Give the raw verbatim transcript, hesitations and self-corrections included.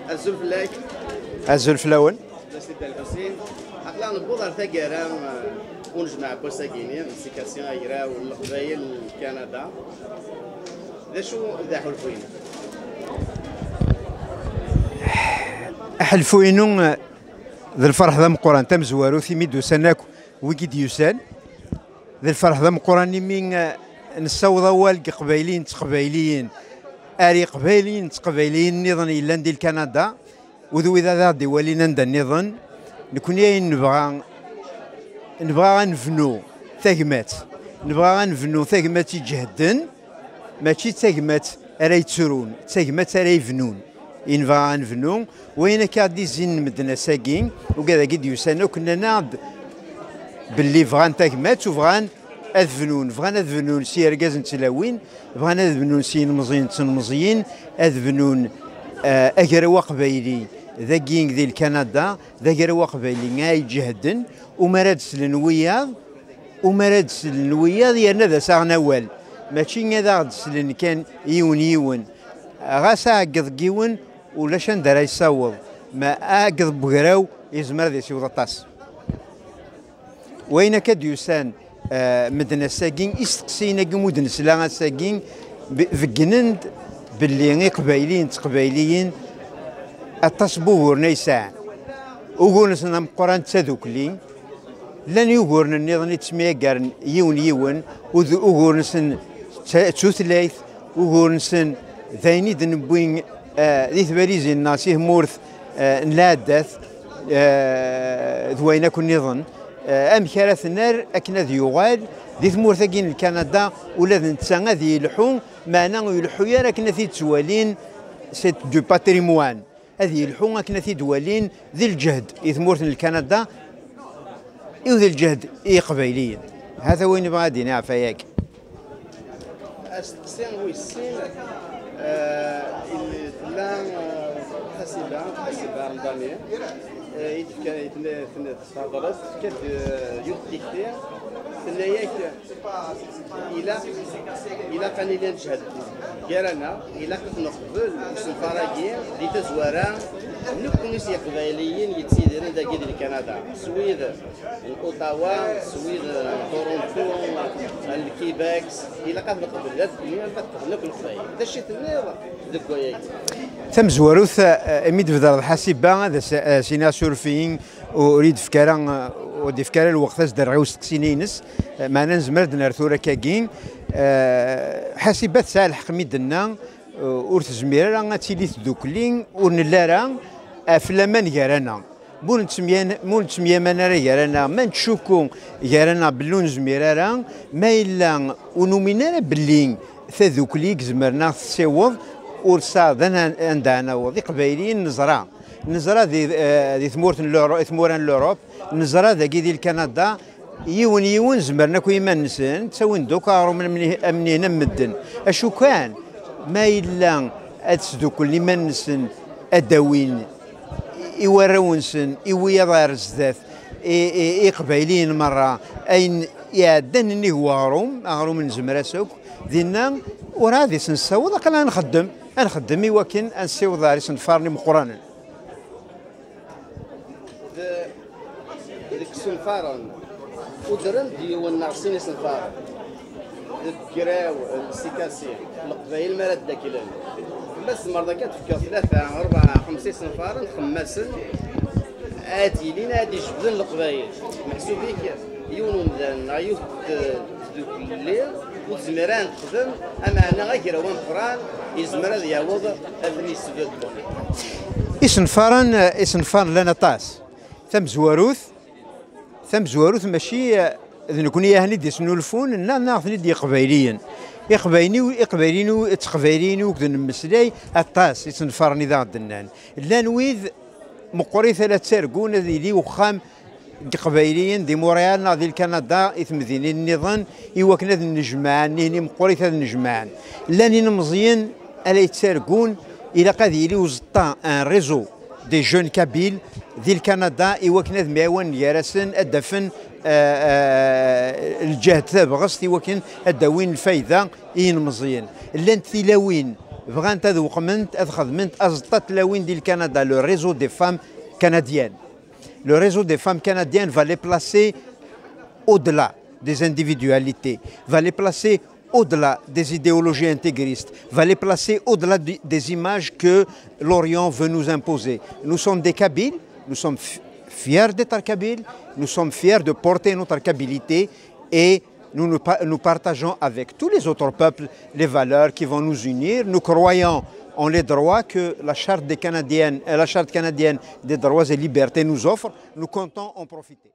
Azul fell-ak. Azul fell-awen. D Sidi Lḥusin. Aql-aɣ newweḍ ar taggara, eh, unejmaɛ n wass-agi-ni, n Sikasi Agraw n Leqbayel n Kanada. D acu d aḥulfu-inek? Aḥulfu-inu, eh, d lferḥ d ameqqran, tamezwarut, imi d-usan akk wigi d-yusan. D lferḥ d ameqqran imi, eh, nessaweḍ awal deg Iqbayliyen d Teqbayliyin ar Iqbayliyen d Teqbayliyin nniḍen yellan di Kanada, u d wid ad aɣ-d-iwalin anda nniḍen. Nekni ayen nebɣa, nebɣa ad nebnu tagmat. Nebɣa ad nebnu tagmat iǧehden, mačči d tagmat ara yettrun, d tagmat ara yebnun. I nebɣa ad nebnu, wayen akka d-izzin n medden ass-agi, ugad-agi d-yusan akk nnan-aɣ-d belli bɣan tagmat u bɣan ad bnun, bɣan ad bnun s yergazen d tlawin, bɣan ad bnun s yinmeẓyen d tlemẓyin, ad bnun, eh, agraw aqbayli dagi di Lkanada, d agraw aqbayli ay iǧehden, u mi ara d-slen wiyaḍ, u mi ara d-slen wiyaḍ yerna ad as-aɣen awal, mačči ad aɣ-d-slen kan yiwen yiwen. Ɣas aɛeggeḍ n yiwen ulac anda ara yessaweḍ, ma aɛeggeḍ n wegraw yezmer ad yessiweḍ aṭas. Wayen akka d-yusan, eh, medden ass-agi, isteqsiyen-agi umi d-nesla ass-agi, be-, beggnen-d belli Iqbayliyen d Teqbayliyin aṭas n wuguren ay sɛan. Ugur-nsen ameqqran d tadukli, llan yuguren nniḍen i d-ttemyagaren yiwen yiwen, u d ugur-nsen d ta-, d tutlayt, ugur-nsen d ayen i d-newwi, eh, di tbalizin-nneɣ si tmurt, eh, n lɛaddat, eh, d wayen akk nniḍen. Eh, amek ara t-nerr akken ad yuɣal di tmurt-agi n Lkanada, ula d netta ad yelḥu, meɛna ur ileḥḥu ara akken ad t-id-ttwalin, c'est du patrimoine, ad yelḥu akken ad t-id-walin di lǧehd i tmurt n Lkanada, i d lǧehd i Iqbayliyen. Hata wayen i bɣiɣ ad d-iniɣ ɣef wayagi. Asteqsi wis sin, eh, il-, tella, eh, Ḥasiba, Ḥasiba Ṛemḍani, eh, i d-tefka, i tella, tella, tehder-d, tefka-d, eh, yiwet n tikti, tenna-yak, ilaq, ilaq ad nili neǧhed gar-aneɣ, ilaq ad t-neqbel usenfar-agi di tazwara, nekkni s Iqbayliyen yettidiren dagi di Lkanada, s wid n Ottawa, s wid n Toronto, n Quebec, ilaq ad neqbel d adekni, ilaq ad qeblen akk Leqbayel. D acu i tenniḍ deg wayagi? Tamezwarut, eh, imi d-bedreɣ d Ḥasiba, ad as-, as-iniɣ suref-iyi, ur yi-d-fek ara, ur d-ifek ara lweqt ad s-d-rreɣ i usteqsi-ines, eh, meɛna nezmer ad d-nerr tura akkagi. Eh, Ḥasiba tesɛa lḥeqq mi d-tenna, eh, ur tezmir ara ad tili tdukli, ur nelli ara, eh, ɣef laman gar-aneɣ. Ma ur nettemyan-, ma ur nettemyaman ara gar-aneɣ, ma nettcukku gar-aneɣ belli ur nezmir ara, ma yella ur numin ara belli tadukli i izemren ad ɣ-tessiweḍ, ur tesɛa d an-, anda ad naweḍ. Iqbayliyen neẓra. Neẓra di, eh, di tmurt n l'Euro-, tmura n l'Europe, neẓra dagi di Lkanada, yiwen yiwen zemren akk i yiman-nsen, ttawin-d akk aɣrum amni-, amnihen am medden. Acu kan, ma yella ad sduklen iman-nsen, ad d-awin i warraw-nsen, i wiyaḍ ɣer zdat, i, i, i Iqbayliyen merra, ayen iɛeddan nnig weɣrum, aɣrum nezmer-as akk, dinna, urɛad i s-nessaweḍ, aql-aɣ nxeddem, ad nxeddem i wakken ad nessiweḍ ɣer isenfaren imeqqranen. D-, deg isenfaren, udren-d yiwen neɣ sin isenfaren. Deg ugraw n Sikasi, Leqbayel mi ara ddaklen. Ma tzemreḍ akka ad tefkeḍ tlata, rebɛa, xemsa isenfaren, xemmasen, ad d-yilin, ad d-ijebden Leqbayel. Meḥsub-ik yiwen umdan neɣ yiwet n tdukli ur tezmir ara ad texdem, ameɛna agraw ameqqran yezmer ad yaweḍ ad ten-yesbedd. Isenfaren, isenfaren llan aṭas. Tamezwarut, tamezwarut mačči, eh, d nekni ahen i d-isnulfun, neɣ, neɣ ten-id Iqbayliyen. Iqbayliyen, Iqbayliyen, d Teqbayliyin i d-nemmeslay, aṭas isenfaren i d aɣ-d-nnan. Llan wid meqqrit ala ttargun ad yili uxxam n Iqbayliyen di Montréal neɣ di Lkanada, i temdinin nniḍen, i wakken ad nnejmaɛen, nihni meqqrit ad nnejmaɛen. Llan inemẓiyen ala yettargun, ilaq ad yili uẓeṭṭa, un réseau des jeunes kabyles di Lkanada, i wakken ad mɛiwanen gar-asen, ad d-afen, eh, eh, lǧehd, tabɣest, i wakken ad d-awin lfayda i yinmeẓyen. Llant tilawin Bɣant ad weqment, ad xedment aẓeṭṭa tlawin di Lkanada, le réseau des femmes canadiennes. Le réseau des femmes canadiennes va les placer au-delà des individualités, va les placer au-delà des idéologies intégristes, va les placer au-delà de- des images que l'Orient veut nous imposer. Nous sommes des Kabyles, nous sommes f- fiers d'être Kabyles, nous sommes fiers de porter notre Kabilité et nous, nous, pa- nous partageons avec tous les autres peuples les valeurs qui vont nous unir. Nous croyons en les droits que la charte des Canadiennes, euh, la charte canadienne des droits et libertés nous offre. Nous comptons en profiter.